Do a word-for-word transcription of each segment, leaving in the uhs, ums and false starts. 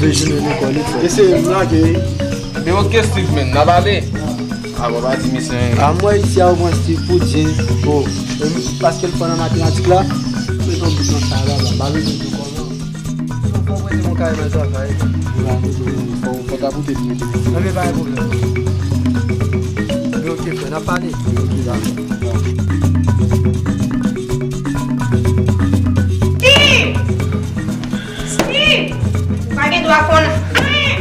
Rejounen lekòl li fò. Eseye m lage. Men oke Steve, men n ap ale. A, bon, pa di misye anyen. A, m wè isi a ou pran Steve pou Dieu. O, paske l fò nan matematik la. Met yon bout nan sa la, la. M pa bezwen di w kòman. Fò w prete m yon kay nan travay. Fò, fò ta pote pou mete. Nan men pa gen pwoblèm. Men oke, frè, n ap pale. Oke, dakò. Steve! Steve! Ou pa gen dwa fè anyen!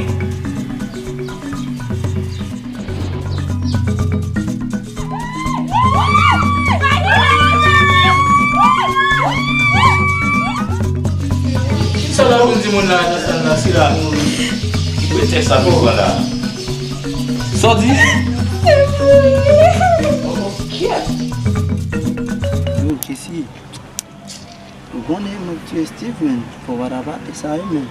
Kisa w ap vin di moun la nan sal la, sila ki pretèks sa pou pran la? Sa w di? Yo, Jesse, ou konnen mwen k tiye Steve, men. Fò w pa ta pale sa yo, men.